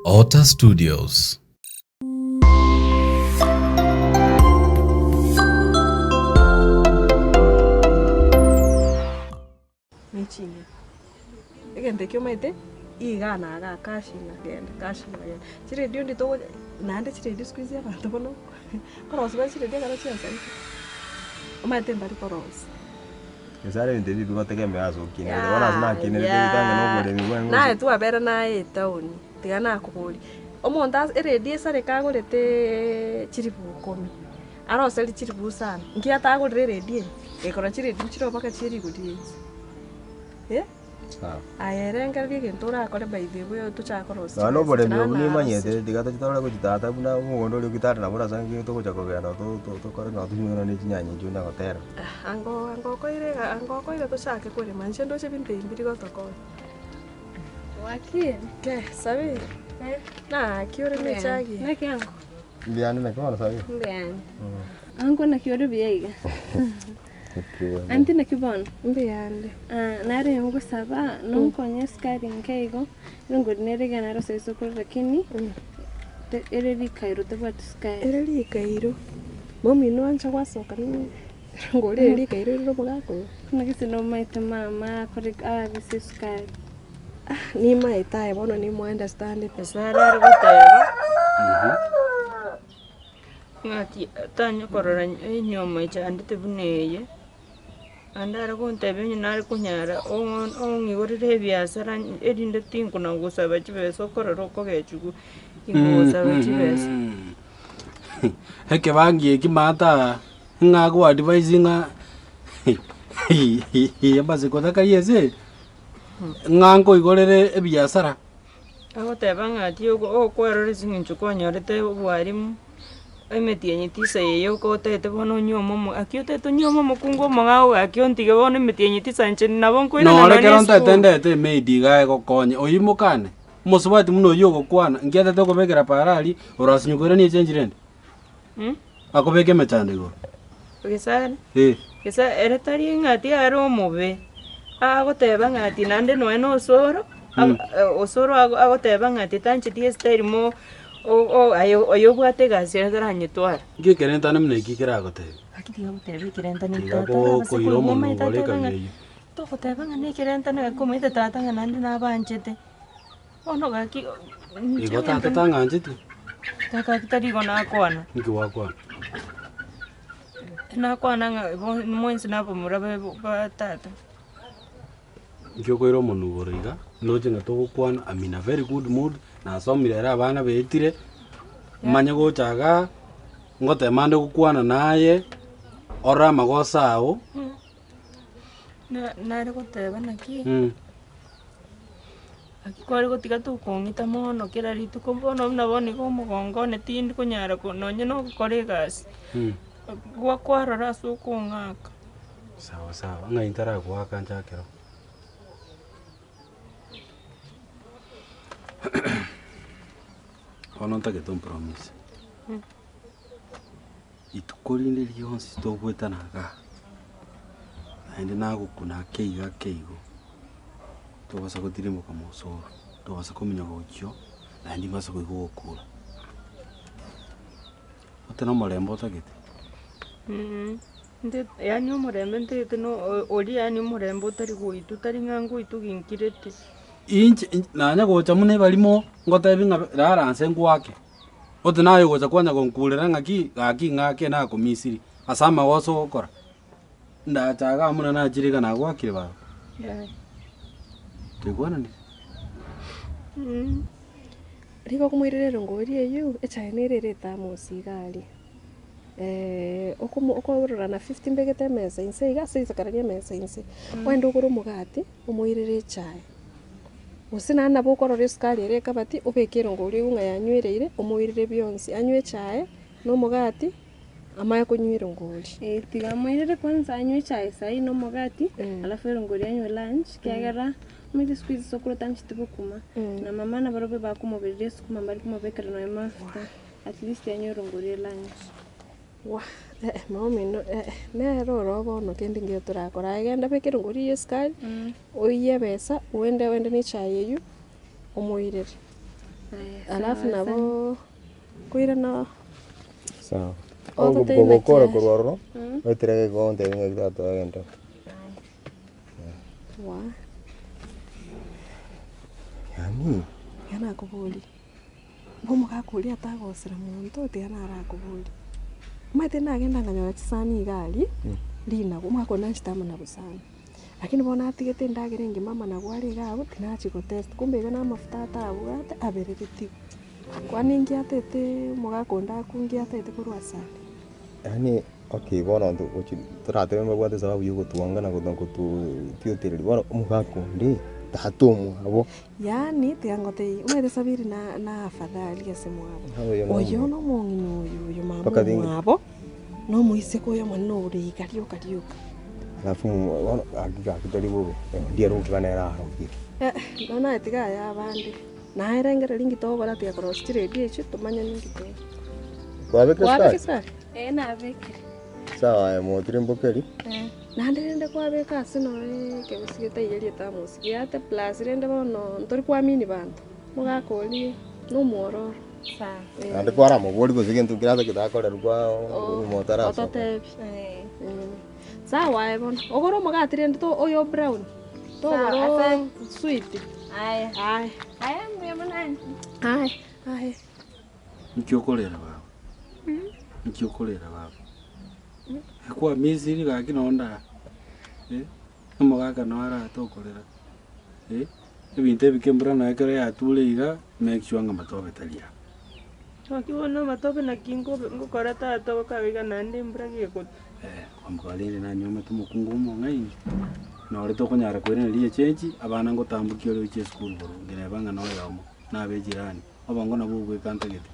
Otter Studios. Ne ching'eni. Egento ekio omanyete, iga na igaa cash inagenda, cash inagenda. Chiredio ndi togo naende chiredio siku hizi abanto bono nkorosia bare chiredio ekero chiasareka, omanyete mbari korosia. Gose are ebinto ebi bigotegemea ase okinete, bono ase nakinete ebitange na oboremi bwane Naye gose. twabera naye etown, tiga nakoboria, omonto ase eredio esareka agoreteeee chiribu ikomi, aroserie chiribu isano, nki atagorire eredio eye? Gekora chiredio nchire mpaka chie rigori rinse, eh? Sawa. Aye rengereria egento orakore by the way tochake korosia Nonya na chibesa oboremi chiria obwo nimanyete narosire. tiga tochi torore gochia tata buna omogondo oria okitare nabo ase ng'aki togocha kogenda to- to- tokore nonye tosimeke nonye chinyanya echio onye gotera. Ango ango okoire iga ango okoire tochake korema inche ndoche ebinto ebi mbiri gotokonya. Wakiri. Ke Sabiri, naki ore na echagi eye? Naki ango? Mbuya naki bono Sabiri? Mbuya Ango naki ore buya iga? Aunty naki bono? Mbuya ande. Ah, nare ngosaba nonkonye esukari nke igo, erongori nere iga naro ase esukuru lakini te- ere rikairo tebwati sukari. Ere rikairo, momino ancha gwasoka ne erongori ere rikairo rire omogaka oyo. Buna gese nomaete mama akore abise esukari. Ah, nimaete aye bono nimo understand. Nyasae are goteba, ng'aki tanya korora enyiomo echandete buna eye, naende are gontebia onye nare konyara ong'igorere ebiasara erinde tinkona gosaba chibesa okorora okogechigwa tingosaba chibesa. Ekebangi eki maata ng'a ago advise ng'a amaseko takari ase ng'a nkoigorere ebiasara. Agoteba ng'a ti okwerora ase eng'encho kwanyorete obwarimu, emetienyi tisa eye yoka otagete bono onywe omomo aki otagete onywe omokungu omong'ao gaki ontige bono emetienyi tisa inche nabo nkoirana Nore nonye ekero ntaete esukuru. ndete emaid iga egokonye, oyio mokane, omosubati buna oyio ogokwana, nki atete okobekera para aria, orasinywe koirania echenji rende? Akobeka emechando igoro. Gesare, Eh. gesa ere tari ng'a ti are omobe, agoteba ng'a ati naende nonya na osoro, osoro agoteba ng'a ati tancheti estyle mo aye oyo obwate egasi ere taranyetwara. Nki ekerentane buna eki keragotebie? Gaki tiga goteba ekerentane Tiga tata orabase koira koigwa omonwa omanyete igoro atebe ng'a ekabira eyio. togoteba ng'a na ekerentane gaki omanyete tata ng'a naende nabanchete. Bono gaki Igo tata tang'ancheti? Tata gaki tari igo nakwana. Nki gwakwana? Nakwana ng'a mwensi nabamura ba tata. Nki okoira omonwa igoro iga, ndoche ng'a togokwana I'm in a very good mood, nasomire ere abana baetire, manye gocha igaa, ngotema ande gokwana naye, orore amagoso ao. Nare goteba naki. Naki kware gotiga tokong'ita mono kera rituko bono buna bono iga omogongo one tindi konyara ko nonye na ogokora egasi, gwa kwarora ase okong'aka. Sawa sawa, ng'ai ntaragoaka nchake roho. Bono ntagete ompromise, rituko rinde rionsi togoetana igaa, naende nagokuna ake iga ake igo. Tobasa gotirimboka mosoro, tobasa kominyoka gochio, naende imbasa koigwa ogokura. Ote nomorembe otagete? Nte yaani omorembe ntagete no o- oria yaani omorembe otari goitwa tari ng'a ngoitwa ginkirete. Inche inch nanya gocha buna ebarimo, ngotebi ng'a rara nse ngwake, ote naye ogocha kwanya gonkurera ng'aki, gaki ng'ake nakomisiri, ase amagoso ogokora. Ndacha iga amo na nachire iga nagwakire baba. Twaigwananire? Rigo okomoirera erongori eywo, echae nere ere ethermos iga aria, okomo okorora na fifty mbegete emesa inse iga ase risakara ria emesa inse, ogende ogore omogati, omoirere echae. Gose naende nabo okorora esukari ere ekabati, obeke erongori eywo ng'a yanywereire, omoirere bionsi, anywe echae, na omogati. Amanye konywa erongori. Eh, tiga amoirere kwanza anywe echae saii na omogati, alafu erongori anywe lunch, kiagera omanyete siku hizi sokoro tancheti bokima, na mama nabarobwo bakomobereria esukuma mbari komobekera nonya mafuta, at least anywe erongori elunch. Wah, eh mama omino eh nere oro bono kende nkeiyo torakora aye genda beka erongori eywo esukari, oiyie ebesa, oende oende na echae eywo, omoirere. Alafu nabo koirana Sawa. Ogotebi naki Ogokora aye. korwa ororo, oetere igo ontebi ng'aki tata ogende. Wa, Yaani, tiga nakoborie, igo omogaka oria atagosera monto tiga narakoborie. Omanyete nagenda nkanyora chisani iga aria, rinagu, omogaka oria nanchete amanagu sana. Lakini bono natigete endagera engima amanagu are iga abwo, tinachi gotest, kumbe igo na amafuta atabwate abereretigwe. Kwani inki atete omogaka onde akungie atagete korwa asare? Yaani okay bono intwe gochi toratebe mbabwate esababu ya ogotuanga na gotu gotutiotereria, bono omogaka onde, tata omwabo. Yaani tiga ngotebie, omanyete Sabiri na na afadhali ase mwabo. Oyo Oyo nomo- na omong'ina oyo oyo mama Mpaka ringi- omwabo, na omoiseke oyo omonene ore iga rioka rioka. Alafu bono gaki gaki tari bobe, ndiere gokiba nere arokire. Eh, bono naye tiga aya abande. Naye rengereria inki togokora tiga korosia chiredio echio tomanye ninki to. Kwabekire Kwabeka sukari? esukari? Eh, nabekire. Sawa aye motire mbokeri. Naende rende kwabeka ase noe ekegusi getaiyerie ethamosi giate plus rende bono ntori kuamini banto, omogaka oria na omwororo. Sawa. Naende kwaramobori gose gento nkere atagete akorerwa kwa motarasoka. Ototebi. Eh. Sawa aye bono, ogore omogati rende to oyo brown, Sawa, togora asante. sweet. Aya. Aye, Aya mbuya mono aunty. aye, aye. Nki okorera baba? Nki okorera baba? Kwa misiri gaki nonde aa, eh, omogaka noo arate okorera, eh, ebinto ebike mbura noe ekero yature iga, make sure ng'a matobe tari aa. Naki bono amatobe naki nkobe ngokora tata ogokaga iga naende embura gegotwa. Eh, kwamboka rende nanyomete omokungu omong'aini, nore tokonyara koiraneria echenji, abana ngotambokia ore gochia esukuru boronge neba ng'a na oyomo, nabe ejirani, obongo nabwo obweka ntagete.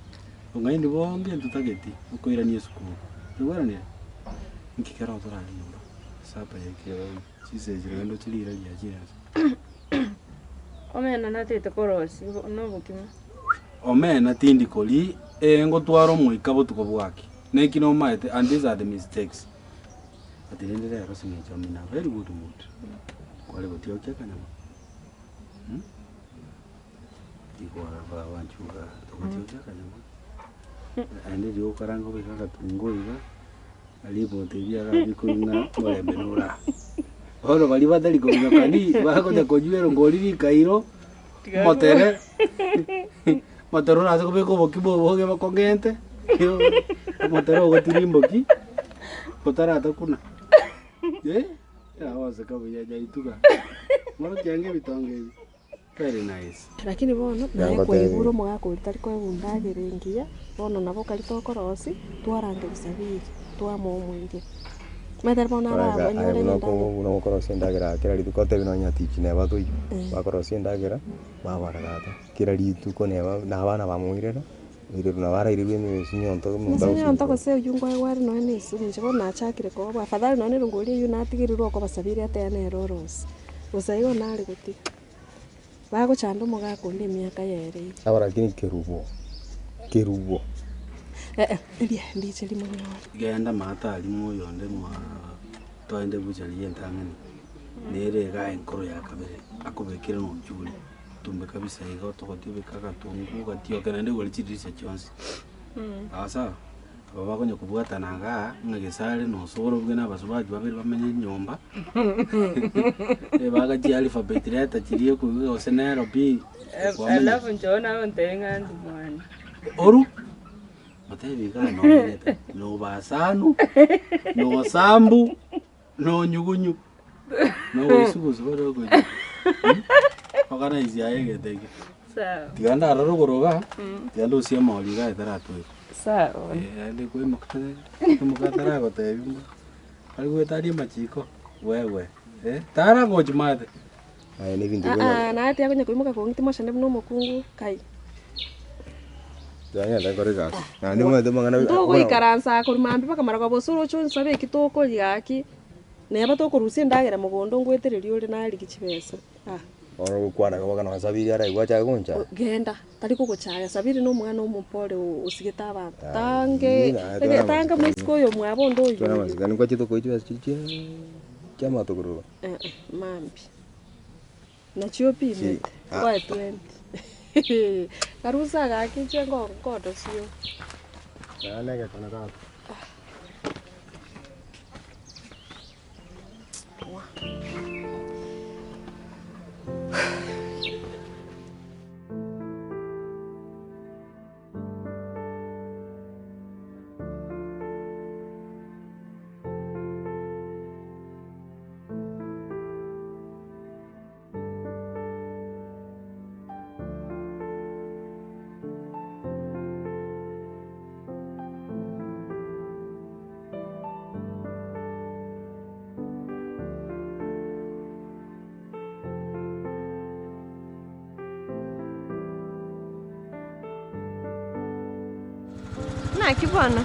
Obong'aini bonge ntotageti, okoirania esukuru, toigweranire? Nki kero torare nyomba, supper yaikire bono, chinsa echi rende oche rira riachire ase. Omena natagete korosia na obokima. Omena tindi kori ee ngotwara omoika botuko bwake neki nomaete and these are the mistakes but rende rero ase eng'encho I'm in a very good mood kware gotiokia akanyama mh igoro babanchuga togotiokia akanyama naende riria ogokaranga obeke agatunguo iga Ripoti eria arabikorwa ng'a omorembe nore aa. Bono baria batari kominyokani, bagocha konywa erongori rikairo, omotere, omotere orase kobeka obokima oboge bokong'ente, omotere ogotirimboki, otaratakuna, eh, yagoseka buya nyaituga, bono kianga ebitonga ebi. Very nice. Lakini bono naye Nangotebie. kwaigure omogaka oria tari koegwa endagera engiya, bono nabo kari tokorosia, twarangeria sabiri, twamoa omoiria. Omanyete bono Aye arabanyore buna endagera. oko buna okorosia endagera kera rituko otebi nonye atichi neba toiyo, bakorosia endagera, babara tata, kera rituko neba na abana bamoirera, oirerwa nabo arairerwe emesinyo nto omonto Emesinyo agosibwa. gose oywo nkoegwa are nonye na esuru inche bono nachakire koba afadhali nonye na erongori eywo natigerirwe okoba sabiri ateba nere orosie, gose igo nare gotiga. Bagochanda omogaka onde emiaka yaereire. Aba lakini kerubo, kerubo. Eh eh, eria ndiche rimonyore. Genda maate aria moyonde mwa toende buchari ya entang'ani, nere igaa enkoro ya kabere, akobekere na ochuri, tumbe kabisa iga otogotie obeke agatunguu ogatioke naende igoro chidirisha chionsi. Sawa sawa, aba bakonya kobwatana igaa, ng'a gesare na osoro buya na abasubati babere bamenye nyomba, bagachia alphabet letter chiria okoigwa gose nero pi, kwamanya. Alafu nchoe nagontebia ng'a ndi mwana. Oru, motebi igaa nomenyete, nobasanu, nosambu, nonyugunyu, nogoisugusu bado okonya organize aye egento ekio. Sawa. Tiga ndarore rogoro igaa, tiga ndosie emori igaa etaratweka. Sawa. Eh, naende koimoka koimoka ataragotebia mbu, ari goetania amachiko, wewe, eh, taragochi maate. Aye na ebinto Ah buna ah, naye tiakonya koimoka kong'iti mochende buna omokungu kai. Tiga nkore egasi, naende omanyete amang'ana Ntogoikaransa korwa mambia mpaka marogoba gose oroche onsabe eki tokoria gaki, neba tokorusia endagera mogondo ngoetereria ore narigia chibesa ah. Bono ogokwana igo bono sabiri araigwe achake gonchaya. Genda, tari kogochaya, Sabiri na omwana omopore osigete abanto, Aye, tange naye tware ege tange amasikani. moiseke oyo mwabo onde oywo Tware oywo. amasikani nkwachete okoichwa chibesa chiria chia chia amatokororo. Eh eh, mambia. Nachio Chi opimete, ah. oe twenty. Karusa gaki inche nko nkodosio. Naende egekone tata. Naki bono,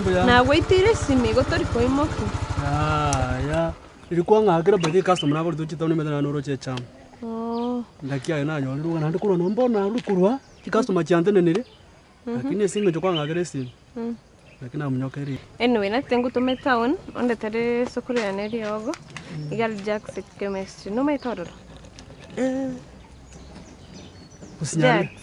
Mbuya. nagoiteire esimi igo tori koimokia. Yaya, riria kwang'akera by the way customer nakorete oche town omanyete naye noroche echam. Oo. Naki aye nanyorire iga naende korwa nonye bono narure korwa, chicustomer chiantenenire, lakini ase eng'encho kwang'akera esimi, naki namonyokeire. Anyway, natete ngotome etown, ondetere esukuru yane eriogo, iga aria Jack's Chemistry, nomanyete ororo? Osinyare. Jack's.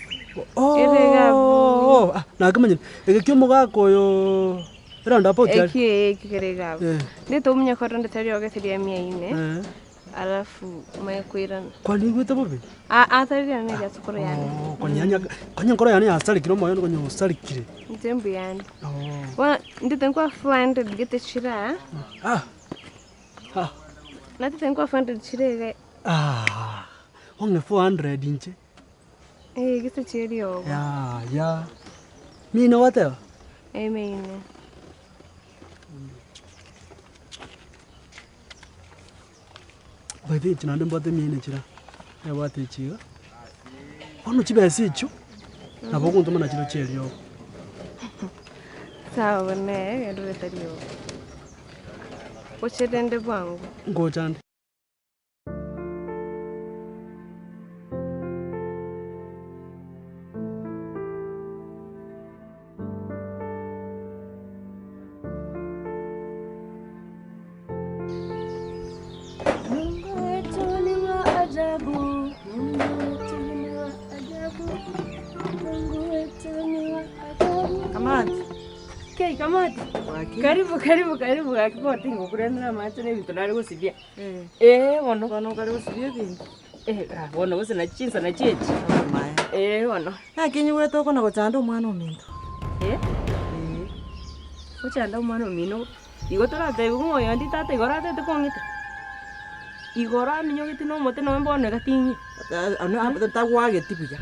Ere iga abwo. Oh, ah, nakimanyire, eke kia omogaka oyooo eroundabout aria. Eki ee eki kere iga abwo. Eh. Ndete omonye kore ondete eriogo ase ria mia ine, Eh. alafu omanye koirana. Kwani oigwete bobe? Aa tari riane eria sukuru yane. Oh, konya yani konya enkoro yane yasarekire omoyo one konya osarekire. Inche mbuyande. Oh. Bono ndete nkwa 400 gete chiraa, Ah. Ah. natete nkwa 400 chire iga. Ah. Ong'e 400 inche. Eh, gese chie eriogo. Yaya. Mine gwateba? Eh, mine. By the way inche naende mbwate emia ine chira, nebwate echi iga, bono chibesa echio, nabo ogontoma nachio roche eriogo. Sawa bono eh, genda orete eriogo. Oche rende bwango. Ngocha nde. Mungu wetu ni wa ajabu, Mungu wetu ni wa ajabu, Mungu wetu ni wa ajabu. Kamati. Kei kamati. Karibu karibu karibu gaki bono tingokurenera amache na ebinto nare gosibia. Eh bono. Bono okare gosibia ebinto? Eh ah bono gose nachi chinsa nachi echi. Okomaene. Eh bono. Naki nyigwete okona gochanda omwana ominto? Eh? Eeh. Gochanda omwana omino, igo toratebiwe ng'a oyondi tata igo oratete kong'ita? Igoro aminyogeti na omote nonye bono iga ting'ia. Tagwageti buya.